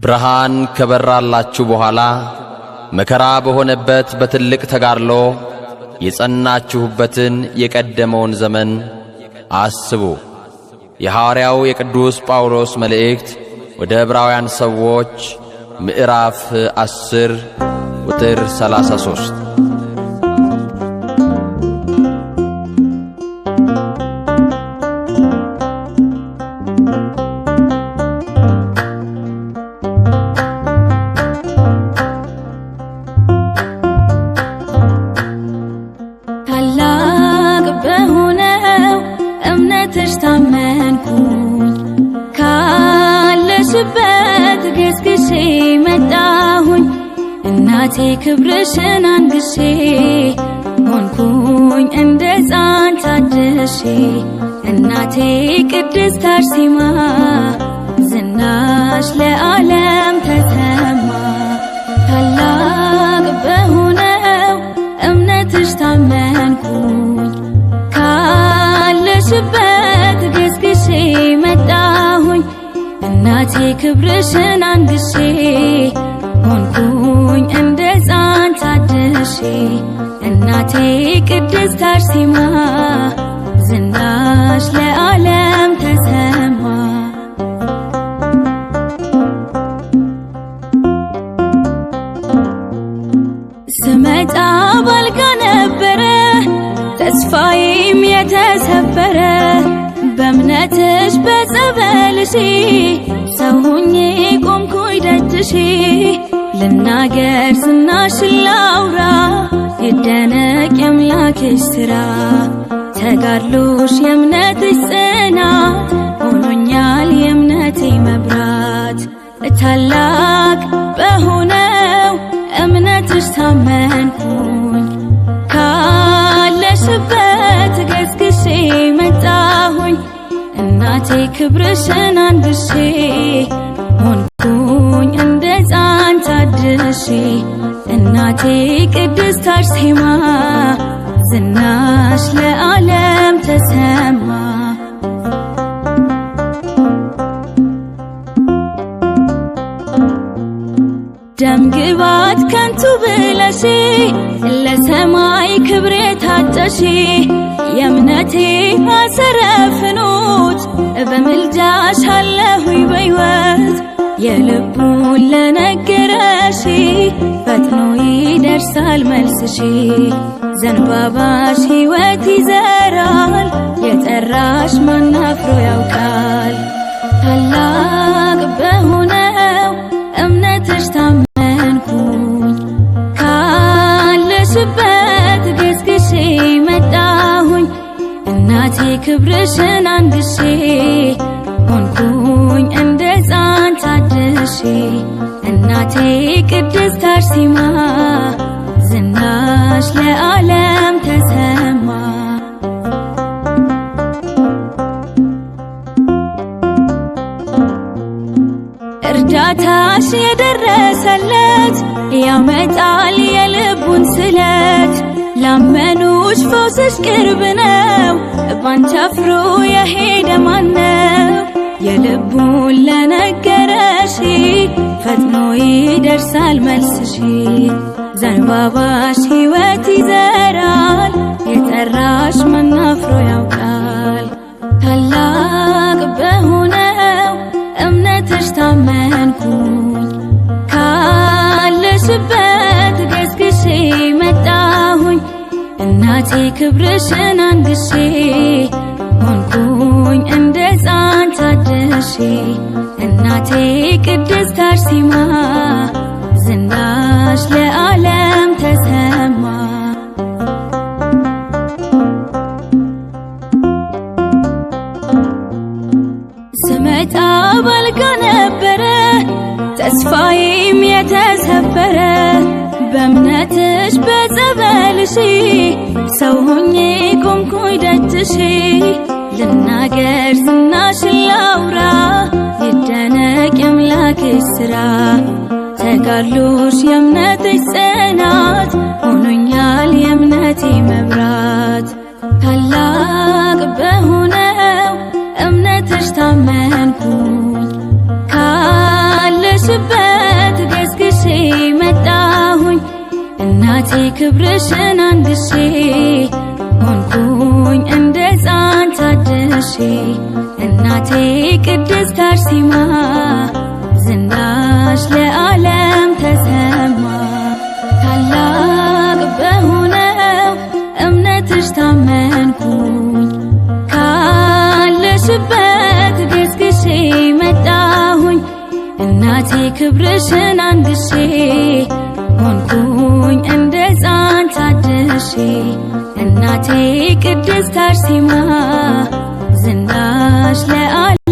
ብርሃን ከበራላችሁ በኋላ መከራ በሆነበት በትልቅ ተጋድሎ የጸናችሁበትን የቀደመውን ዘመን አስቡ። የሐዋርያው የቅዱስ ጳውሎስ መልእክት ወደ ዕብራውያን ሰዎች ምዕራፍ 10 ቁጥር 33። ታላቅ በሆነው እምነትሽ ታመንኩኝ፣ ካለሽበት ገስግሼ መጣሁኝ። እናቴ ክብርሽን አንግሼ ሆንኩኝ እንደ ሕፃን ታድሼ። እናቴ ቅድስት አርሴማ ዝናሽ ለዓለም ተሰማ። ታላቅ በሆነው እምነትሽ ታመንኩኝ፣ ካለሽበት ገስግሼ መጣሁኝ። እናቴ ክብርሽን አንግሼ ሆንኩኝ እንደ ሕፃን ታድሼ። እናቴ ቅድስት አርሴማ ዝናሽ ለዓለም ተሰማ። ስመጣ ባልጋ ነበረ ተስፋዬም የተሰበረ፣ በእምነትሽ በጸበልሽ ሰው ሆኜ ቆምኩኝ ደጅሽ። ልናገር ዝናሽን ላውራ፣ ይደነቅ የአምላክሽ ሥራ። ተጋድሎሽ የእምነትሽ ጽናት ሆኖኛል የእምነቴ መብራት። ታላቅ በሆነው እምነትሽ ታመንኩኝ፣ ካለሽበት ገስግሼ መጣሁኝ። እናቴ ክብርሽን አንግሼ ሆንኩኝ እንደ ሕፃን ታድሼ። እናቴ ቅድስት አርሴማ ዝናሽ ለዓለም ተሰማ። ደም ግባት ከንቱ ብለሽ ለሰማይ ክብሬ ታጨሽ፣ የእምነቴ አሰረ ፍኖት በምልጃሽ አለሁኝ በሕይወት። የልቡን ለነገረሽ ፈጥኖ ይደርሳል መልስሽ። ዘንባባሽ ሕይወት ይዘራል፣ የጠራሽ ማን አፍሮ ያውቃል? ታላቅ በሆነው እምነትሽ ታመንኩኝ፣ ካለሽበት ገስግሼ መጣሁኝ። እናቴ ክብርሽን አንግሼ ሆንኩኝ እንደ ሕፃን ታድሼ። እናቴ ቅድስት አርሴማ ዝናሽ ለዓለም ተሰማ። እርዳታሽ የደረሰለት ያመጣል የልቡን ስለት። ላመኑሽ ፈውስሽ ቅርብ ነው፣ ባንቺ አፍሮ የሄደ ማነው? የልቡን ለነገረሽ ፈጥኖ ይደርሳል መልስሽ። ዘንባባሽ ሕይወት ይዘራል፣ የጠራሽ ማን አፍሮ ያውቃል? ታላቅ በሆነው እምነትሽ ታመንኩኝ፣ ካለሽበት ገስግሼ መጣሁኝ። እናቴ ክብርሽን አንግሼ ሆንኩኝ እንደ ሕፃን ታድሼ። እናቴ ቅድስት አርሴማ ዝናሽ ለዓለም ተሰማ። ስመጣ ባልጋ ነበረ ተስፋዬም የተሰበረ፣ በእምነትሽ በጸበልሽ ሰው ሆኜ ቆምኩኝ ደጅሽ። ልናገር ዝናሽን ላውራ፣ ይደነቅ የአምላክሽ ሥራ። ተጋድሎሽ የእምነትሽ ጽናት ሆኖኛል የእምነቴ መብራት። ታላቅ በሆነው እምነትሽ ታመንኩኝ፣ ካለሽበት ካለሽበት ገስግሼ መጣሁኝ እናቴ ክብርሽን አንግሼ ሆንኩኝ እንደ ሕፃን ታድሼ እናቴ ቅድስት አርሴማ ዝናሽ ለዓለም ተሰማ። ታላቅ በሆነው እምነትሽ ታመንኩኝ ካለሽበት ገስግሼ መጣሁኝ እናቴ ክብርሽን አንግሼ ሆንኩኝ እንደ ሕፃን ታድሼ እናቴ ቅድስት አርሴማ ዝናሽ ለዓለም